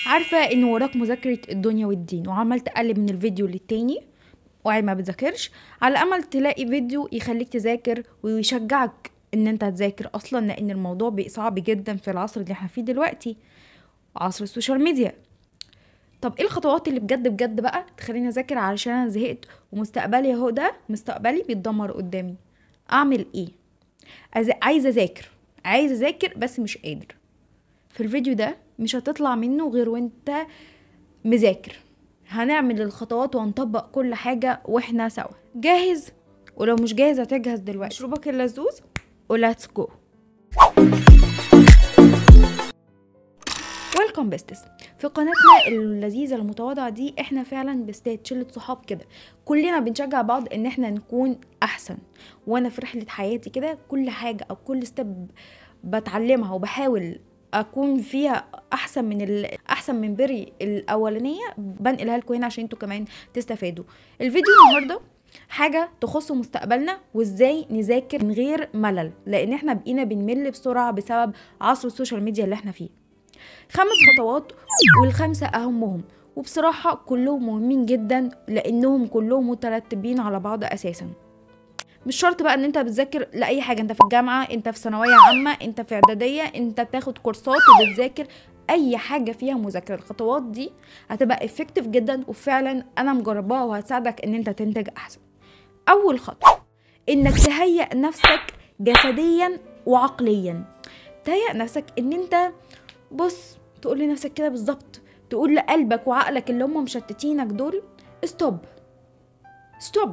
عارفه ان وراك مذاكرة الدنيا والدين، وعمال تقلب من الفيديو للتاني وقاعد ما بتذاكرش، على امل تلاقي فيديو يخليك تذاكر ويشجعك ان انت تذاكر اصلا، لان الموضوع بقى صعب جدا في العصر اللي احنا فيه دلوقتي، عصر ال social media. طب ايه الخطوات اللي بجد بجد بقى تخليني اذاكر علشان انا زهقت ومستقبلي اهو ده مستقبلي بيتدمر قدامي؟ اعمل ايه؟ عايزه اذاكر، عايزه اذاكر بس مش قادر. في الفيديو ده مش هتطلع منه غير وانت مذاكر. هنعمل الخطوات وهنطبق كل حاجة واحنا سوا. جاهز؟ ولو مش جاهز هتجهز دلوقتي. مشروبك اللذوذ و let's go. Welcome besties في قناتنا اللذيذة المتواضعة دي. احنا فعلا بستات، شله صحاب كده، كلنا بنشجع بعض ان احنا نكون احسن. وانا في رحله حياتي كده كل حاجة او كل step بتعلمها وبحاول اكون فيها احسن من احسن من بري الاولانية بنقلها لكم هنا عشان انتوا كمان تستفادوا. الفيديو النهارده حاجة تخص مستقبلنا وازاي نذاكر من غير ملل، لان احنا بقينا بنمل بسرعة بسبب عصر ال social media اللي احنا فيه. 5 خطوات، والخمسة اهمهم، وبصراحة كلهم مهمين جدا لانهم كلهم مترتبين على بعض اساسا. مش شرط بقى ان انت بتذاكر لاي حاجة، انت في الجامعة، انت في ثانوية عامة، انت في اعدادية، انت بتاخد كورسات وبتذاكر، اي حاجة فيها مذاكرة. الخطوات دي هتبقى effective جدا، وفعلا انا مجرباها وهتساعدك ان انت تنتج احسن. اول خطوة انك تهيئ نفسك جسديا وعقليا. تهيئ نفسك ان انت بص، تقول لنفسك كده بالظبط، تقول لقلبك وعقلك اللي هم مشتتينك دول stop stop،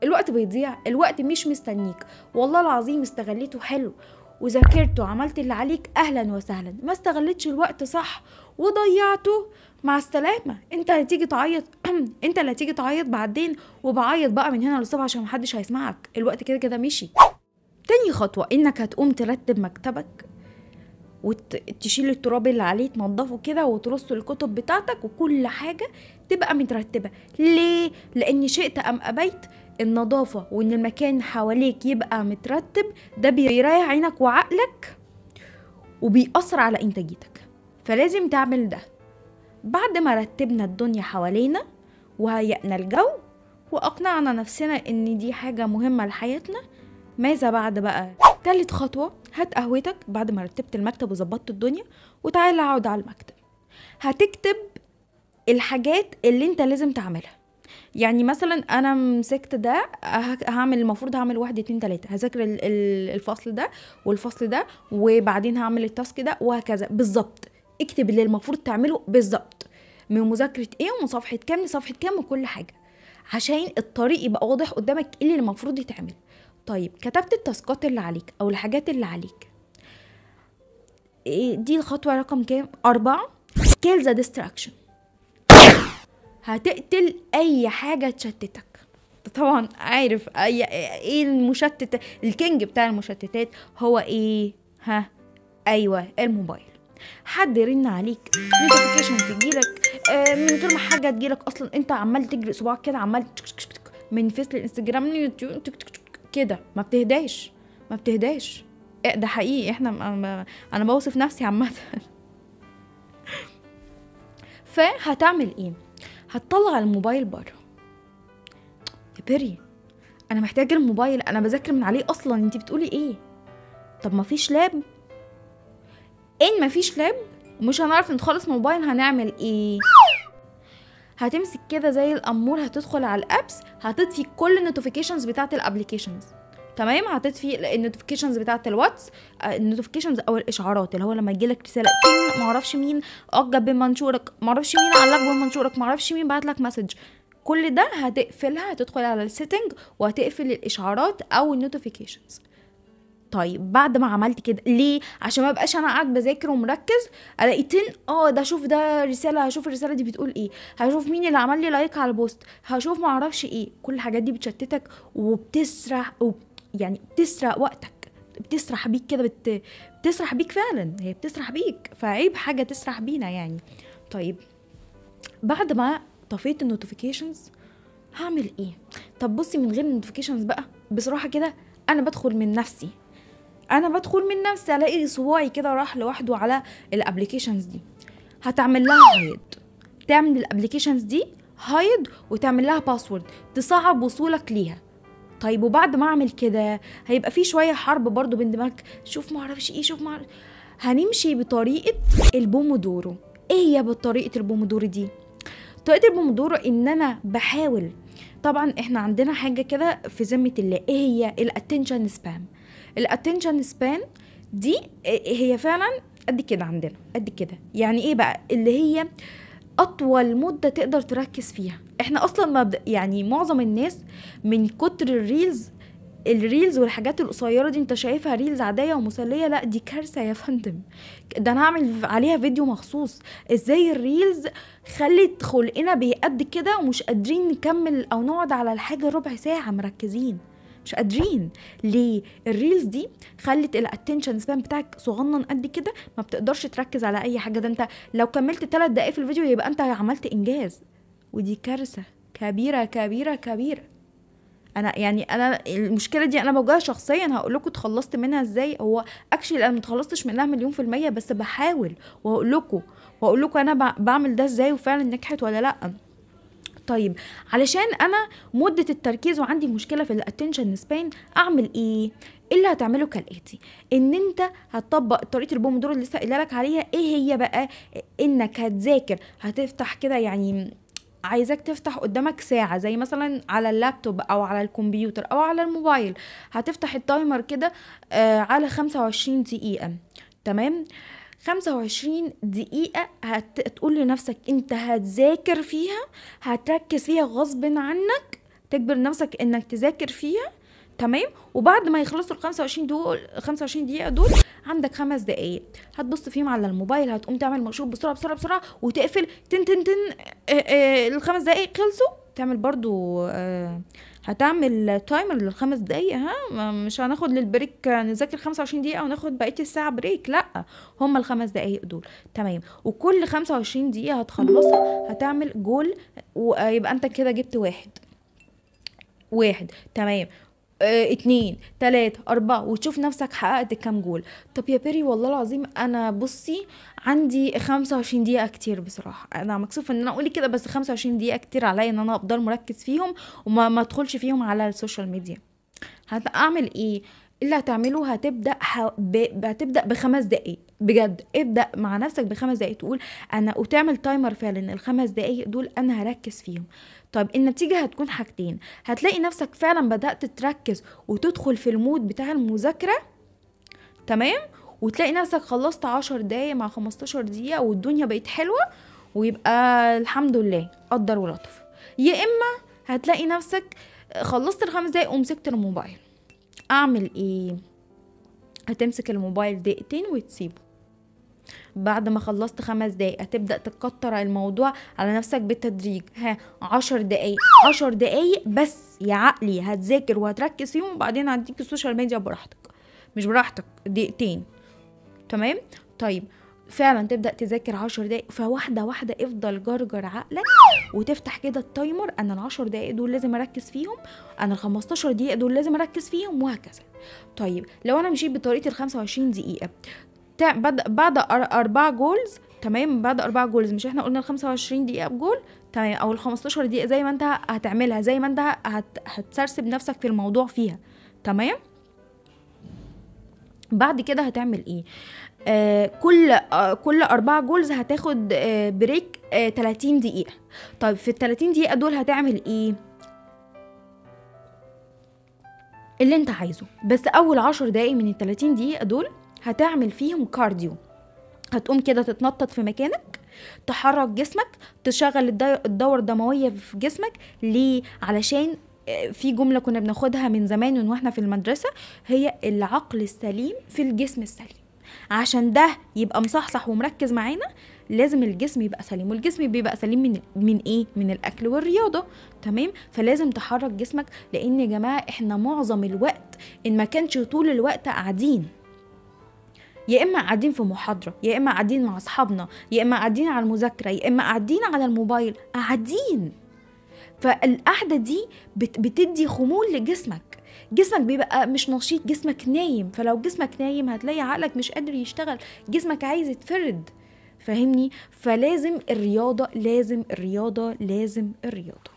الوقت بيضيع، الوقت مش مستنيك. والله العظيم استغليته حلو وذاكرته وعملت اللي عليك، اهلا وسهلا. ما استغلتش الوقت صح وضيعته، مع السلامة. انت هتيجي تعيط انت اللي هتيجي تعيط بعدين، وبعيط بقى من هنا للصبح عشان محدش هيسمعك، الوقت كده كده مشي. تاني خطوة انك هتقوم ترتب مكتبك وتشيل التراب اللي عليه، تنضفه كده وترص الكتب بتاعتك وكل حاجة تبقى مترتبة. ليه؟ لان شئت ام ابيت النظافة وان المكان حواليك يبقى مترتب ده بيريح عينك وعقلك وبيأثر على انتاجيتك، فلازم تعمل ده. بعد ما رتبنا الدنيا حوالينا وهيئنا الجو واقنعنا نفسنا ان دي حاجة مهمة لحياتنا، ماذا بعد بقى؟ تالت خطوة، هات قهوتك بعد ما رتبت المكتب وظبطت الدنيا، وتعالى اقعد على المكتب. هتكتب الحاجات اللي انت لازم تعملها. يعني مثلا انا مسكت ده، هعمل المفروض هعمل 1 2 3، هذاكر الفصل ده والفصل ده، وبعدين هعمل ال task ده، وهكذا بالظبط. اكتب اللي المفروض تعمله بالظبط، من مذاكرة ايه ومن صفحة كام لصفحة كام وكل حاجة، عشان الطريق يبقى واضح قدامك ايه اللي المفروض يتعمل. طيب كتبت التاسكات اللي عليك او الحاجات اللي عليك، إيه دي الخطوة رقم كام؟ 4، kill the distraction. هتقتل اي حاجة تشتتك. طبعا عارف اي ايه المشتت، ال king بتاع المشتتات هو ايه؟ ها، ايوه، الموبايل. حد يرن عليك، notification تجيلك من غير ما حاجة تجيلك اصلا، انت عمال تجري صباعك كده، عمال من فيس للانستجرام لليوتيوب كده، ما بتهداش ما بتهداش. ده حقيقي، احنا انا بوصف نفسي عامة. فهتعمل ايه؟ هتطلع الموبايل بره. يا بيري انا محتاجه الموبايل، انا بذاكر من عليه اصلا، انت بتقولي ايه؟ طب ما فيش lap. ان ما فيش lap ومش هنعرف نتخلص من الموبايل، هنعمل ايه؟ هتمسك كده زي الامور، هتدخل على ال apps، هتطفي كل ال notifications بتاعه ال applications، تمام؟ هتطفي ال notifications بتاعه الواتس، ال notifications او الاشعارات اللي هو لما يجيلك رسالة معرفش مين اعجب بمنشورك، معرفش مين علق بمنشورك، معرفش مين بعت لك message، كل ده هتقفلها. هتدخل على ال setting وهتقفل الاشعارات او ال notifications. طيب بعد ما عملت كده ليه؟ عشان ما ابقاش انا قاعد بذاكر ومركز الاقي تن ده شوف ده رسالة، هشوف الرسالة دي بتقول ايه، هشوف مين اللي عمل لي like على ال post، هشوف ما اعرفش ايه. كل الحاجات دي بتشتتك وبتسرح يعني بتسرق وقتك، بتسرح بيك كده، بتسرح بيك فعلا، هي بتسرح بيك، فعيب حاجة تسرح بينا يعني. طيب بعد ما طفيت ال notifications هعمل ايه؟ طب بصي، من غير ال notifications بقى بصراحة كده انا بدخل من نفسي، انا بدخل من نفسي الاقي صباعي كده راح لوحده على ال applications دي. هتعمل لها hide، تعمل ال applications دي hide وتعمل لها password تصعب وصولك ليها. طيب وبعد ما اعمل كده هيبقى في شوية حرب برضو بين دماغك، شوف ما اعرفش ايه، شوف ما اعرفش. هنمشي بطريقة البومودورو. ايه هي بطريقة البومودورو دي؟ طريقه البومودورو ان انا بحاول، طبعا احنا عندنا حاجة كده في ذمه الله، ايه هي؟ ال attention span. ال attention span دي هي فعلا قد كده عندنا، قد كده. يعني ايه بقى؟ اللي هي اطول مده تقدر تركز فيها. احنا اصلا ما يعني معظم الناس من كتر ال reels والحاجات القصيرة دي، انت شايفها reels عادية ومسليه، لا دي كارثة يا فندم، ده انا هعمل عليها فيديو مخصوص ازاي ال reels خلت خلقنا بيقد كده ومش قادرين نكمل او نقعد على الحاجة ربع ساعة مركزين، مش قادرين. ليه؟ ال reels دي خلت ال attention span بتاعك صغنن قد كده، ما بتقدرش تركز على اي حاجة. ده انت لو كملت 3 دقايق في الفيديو يبقى انت عملت انجاز، ودي كارثة كبيرة كبيرة كبيرة. انا يعني انا المشكلة دي انا بواجهها شخصيا، هقول لكم اتخلصت منها ازاي. هو actually انا ما اتخلصتش منها 100%، بس بحاول واقول لكم انا بعمل ده ازاي وفعلا نجحت ولا لا. طيب علشان انا مده التركيز وعندي مشكلة في ال attention span، اعمل ايه؟ اللي هتعمله كالاتي، ان انت هتطبق طريقه البومودورو اللي لسه قايله لك عليها. ايه هي بقى؟ انك هتذاكر، هتفتح كده، يعني عايزاك تفتح قدامك ساعة زي مثلا على اللابتوب او على الكمبيوتر او على الموبايل، هتفتح ال timer كده على 25 دقيقة. تمام؟ 25 دقيقة هتقول لنفسك انت هتذاكر فيها، هتركز فيها غصب عنك، تجبر نفسك انك تذاكر فيها. تمام؟ وبعد ما يخلصوا ال 25 دقيقة دول، عندك 5 دقايق هتبص فيهم على الموبايل، هتقوم تعمل مشروب بسرعة بسرعة بسرعة وتقفل تن تن تن. ال5 دقايق خلصوا، تعمل برضو هتعمل timer لل5 دقايق. ها، مش هناخد لل break نذاكر 25 دقيقة وناخد بقية الساعة break، لا هما ال5 دقايق دول. تمام؟ وكل 25 دقيقة هتخلصها هتعمل جول، ويبقى انت كده جبت 1. تمام؟ 2 3 4، وتشوف نفسك حققت كام جول. طب يا بيري والله العظيم انا بصي عندي 25 دقيقة كتير بصراحة، انا مكسوفة ان انا اقول كده، بس 25 دقيقة كتير عليا ان انا افضل مركز فيهم وما ادخلش فيهم على ال social media. هتعمل ايه؟ اللي هتعمله هتبدأ هتبدأ ب5 دقايق بجد. ابدأ مع نفسك ب5 دقايق، تقول انا، وتعمل timer فعلا ال5 دقايق دول انا هركز فيهم. طيب النتيجة هتكون حاجتين، هتلاقي نفسك فعلا بدأت تركز وتدخل في ال mood بتاع المذاكرة. تمام؟ وتلاقي نفسك خلصت 10 دقايق مع 15 دقيقة والدنيا بقت حلوة، ويبقى الحمد لله قدر ولطف. يا اما هتلاقي نفسك خلصت ال5 دقايق ومسكت الموبايل. اعمل ايه؟ هتمسك الموبايل دقيقتين وتسيبه. بعد ما خلصت 5 دقايق هتبدأ تكتر الموضوع على نفسك بالتدريج. ها، 10 دقايق، 10 دقايق بس يا عقلي هتذاكر وهتركز فيهم، وبعدين هديك ال social media براحتك، مش براحتك، دقيقتين. تمام؟ طيب فعلا تبدأ تذاكر 10 دقايق، فواحدة واحدة افضل جرجر عقلك وتفتح كده ال timer، انا ال10 دقايق دول لازم اركز فيهم، انا ال15 دقيقة دول لازم اركز فيهم، وهكذا. طيب لو انا مشيت بطريقة ال25 دقيقة بعد 4 goals، تمام؟ بعد 4 goals، مش احنا قلنا ال25 دقيقة بجول، تمام، او ال15 دقيقة زي ما انت هتعملها، زي ما انت هتسرسب نفسك في الموضوع فيها. تمام؟ بعد كده هتعمل ايه؟ كل 4 goals هتاخد break 30 دقيقة. طيب في ال 30 دقيقة دول هتعمل ايه؟ اللي انت عايزه، بس اول 10 دقايق من ال 30 دقيقة دول هتعمل فيهم cardio. هتقوم كده تتنطط في مكانك، تحرك جسمك، تشغل الدورة الدموية في جسمك. ليه؟ علشان في جملة كنا بناخدها من زمان واحنا في المدرسة، هي العقل السليم في الجسم السليم. عشان ده يبقى مصحصح ومركز معانا لازم الجسم يبقى سليم، والجسم بيبقى سليم من ايه؟ من الاكل والرياضة. تمام؟ فلازم تحرك جسمك، لان يا جماعة احنا معظم الوقت ان ما كانش طول الوقت قاعدين، يا اما قاعدين في محاضرة، يا اما قاعدين مع اصحابنا، يا اما قاعدين على المذاكرة، يا اما قاعدين على الموبايل، قاعدين. فالقعده دي بتدي خمول لجسمك، جسمك بيبقى مش نشيط، جسمك نايم. فلو جسمك نايم هتلاقي عقلك مش قادر يشتغل، جسمك عايز يتفرد، فاهمني؟ فلازم الرياضة، لازم الرياضة، لازم الرياضة.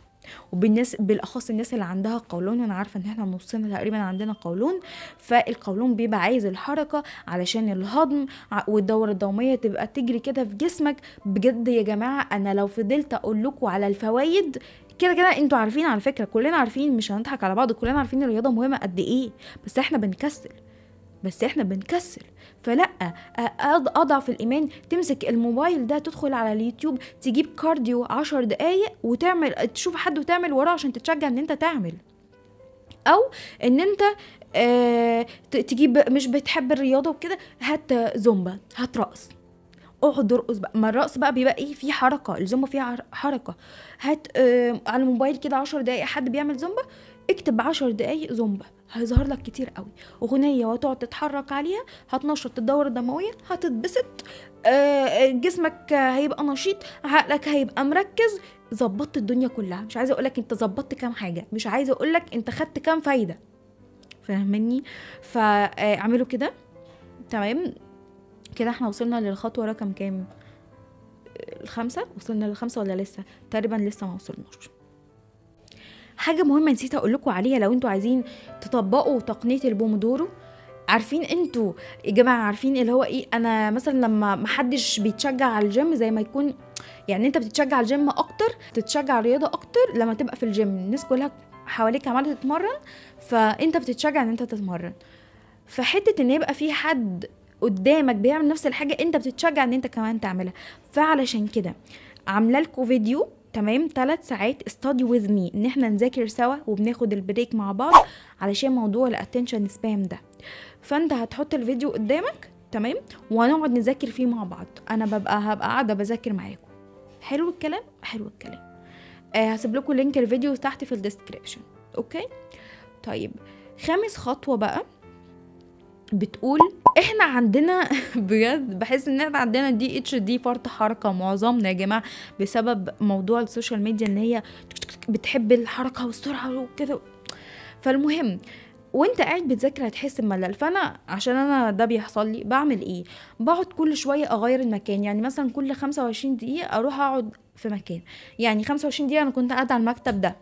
وبالناس بالاخص الناس اللي عندها قولون، وانا عارفه ان احنا نصنا تقريبا عندنا قولون، فالقولون بيبقى عايز الحركة علشان الهضم والدوره الدموية تبقى تجري كده في جسمك. بجد يا جماعة انا لو فضلت اقول لكم على الفوائد كده كده انتوا عارفين، على فكرة كلنا عارفين، مش هنضحك على بعض، كلنا عارفين الرياضة مهمة قد ايه، بس احنا بنكسل، بس احنا بنكسل. فلا، اضعف الايمان تمسك الموبايل ده، تدخل على اليوتيوب، تجيب cardio 10 دقايق وتعمل، تشوف حد وتعمل وراه عشان تتشجع ان انت تعمل. او ان انت تجيب، مش بتحب الرياضة وكده، هات زومبا، هات رقص، اقعد ارقص بقى. ما الرقص بقى بيبقى ايه، في حركة، الزومبا فيها حركة. هات على الموبايل كده 10 دقايق حد بيعمل زومبا، اكتب 10 دقايق زومبا، هيظهر لك كتير قوي اغنية وتقعد تتحرك عليها، هتنشط الدورة الدموية، هتتبسط، جسمك هيبقى نشيط، عقلك هيبقى مركز، ظبطت الدنيا كلها. مش عايزه اقولك انت ظبطت كام حاجة، مش عايزه اقولك انت خدت كام فايده، فاهمني؟ فاعملوا كده. تمام كده احنا وصلنا للخطوة رقم كام؟ 5. وصلنا لل5 ولا لسه؟ تقريبا لسه ما وصلناش. حاجة مهمة نسيت اقول لكم عليها، لو انتوا عايزين تطبقوا تقنية البومودورو، عارفين انتوا يا جماعة، عارفين اللي هو ايه، انا مثلا لما محدش بيتشجع على الجيم زي ما يكون، يعني انت بتتشجع على الجيم اكتر، تتشجع على الرياضة اكتر لما تبقى في الجيم، الناس كلها حواليك عماله تتمرن، فانت بتتشجع ان انت تتمرن. فحته ان يبقى في حد قدامك بيعمل نفس الحاجة، انت بتتشجع ان انت كمان تعملها. فعلشان كده عامله لكم فيديو، تمام، 3 ساعات study with me، ان احنا نذاكر سوا وبناخد ال break مع بعض علشان موضوع ال attention span ده. فانت هتحط الفيديو قدامك، تمام، وهنقعد نذاكر فيه مع بعض. انا هبقى قاعدة بذاكر معاكم. حلو الكلام؟ حلو الكلام. هسيب لكم link الفيديو تحت في ال description. okay؟ طيب 5 خطوة بقى بتقول احنا عندنا بجد بحس ان احنا عندنا ADHD، فرط حركة معظمنا يا جماعة، بسبب موضوع ال social media، ان هي بتحب الحركة والسرعة وكده. فالمهم وانت قاعد بتذاكر هتحس بملل. فانا عشان انا ده بيحصل لي بعمل ايه؟ بقعد كل شوية اغير المكان، يعني مثلا كل 25 دقيقة اروح اقعد في مكان. يعني 25 دقيقة انا كنت قاعدة على المكتب ده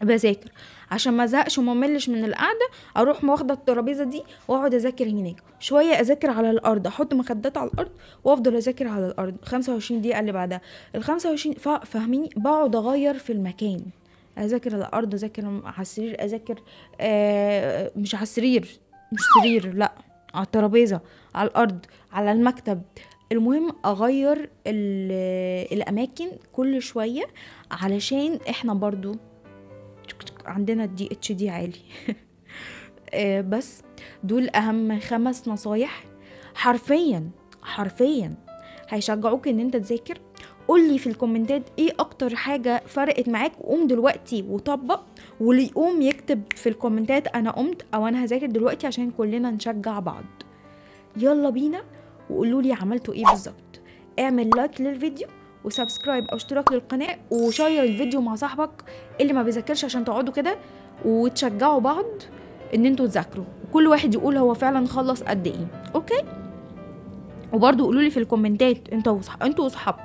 بذاكر، عشان ما ازهقش وما املش من القعدة، اروح واخده الترابيزة دي واقعد اذاكر هناك شوية، اذاكر على الارض، احط مخدات على الارض وافضل اذاكر على الارض 25 دقيقة اللي بعدها ال 25. فاهميني؟ بقعد اغير في المكان، اذاكر على الارض، اذاكر على السرير، اذاكر مش على السرير، مش سرير، لا، على الترابيزة، على الارض، على المكتب. المهم اغير الاماكن كل شوية، علشان احنا برضو عندنا ال ADHD عالي. بس دول اهم 5 نصايح حرفيا حرفيا هيشجعوك ان انت تذاكر. قولي في الكومنتات ايه اكتر حاجة فرقت معاك، وقوم دلوقتي وطبق، واللي يقوم يكتب في الكومنتات انا قمت او انا هذاكر دلوقتي، عشان كلنا نشجع بعض. يلا بينا، وقولوا لي عملتوا ايه بالظبط. اعمل like للفيديو و subscribe او اشتراك للقناة، و share الفيديو مع صاحبك اللي ما بيذاكرش، عشان تقعدوا كده وتشجعوا بعض ان انتوا تذاكروا، وكل واحد يقول هو فعلا خلص قد ايه. okay؟ وبرده قولوا لي في الكومنتات انتوا واصحابكم.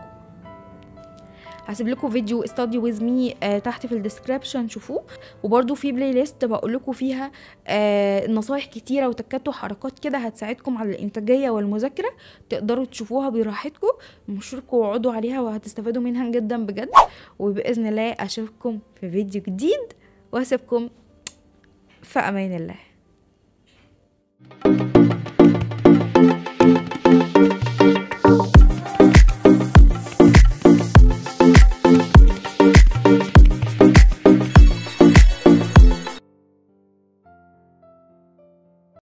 هسيب لكم فيديو study with me تحت في ال description، شوفوه. وبرده في playlist بقول لكم فيها نصايح كتيرة وتكات وحركات كده هتساعدكم على الانتاجية والمذاكرة، تقدروا تشوفوها براحتكم، مشاركوا وقعدوا عليها وهتستفادوا منها جدا بجد. وباذن الله اشوفكم في فيديو جديد، واسيبكم في امان الله.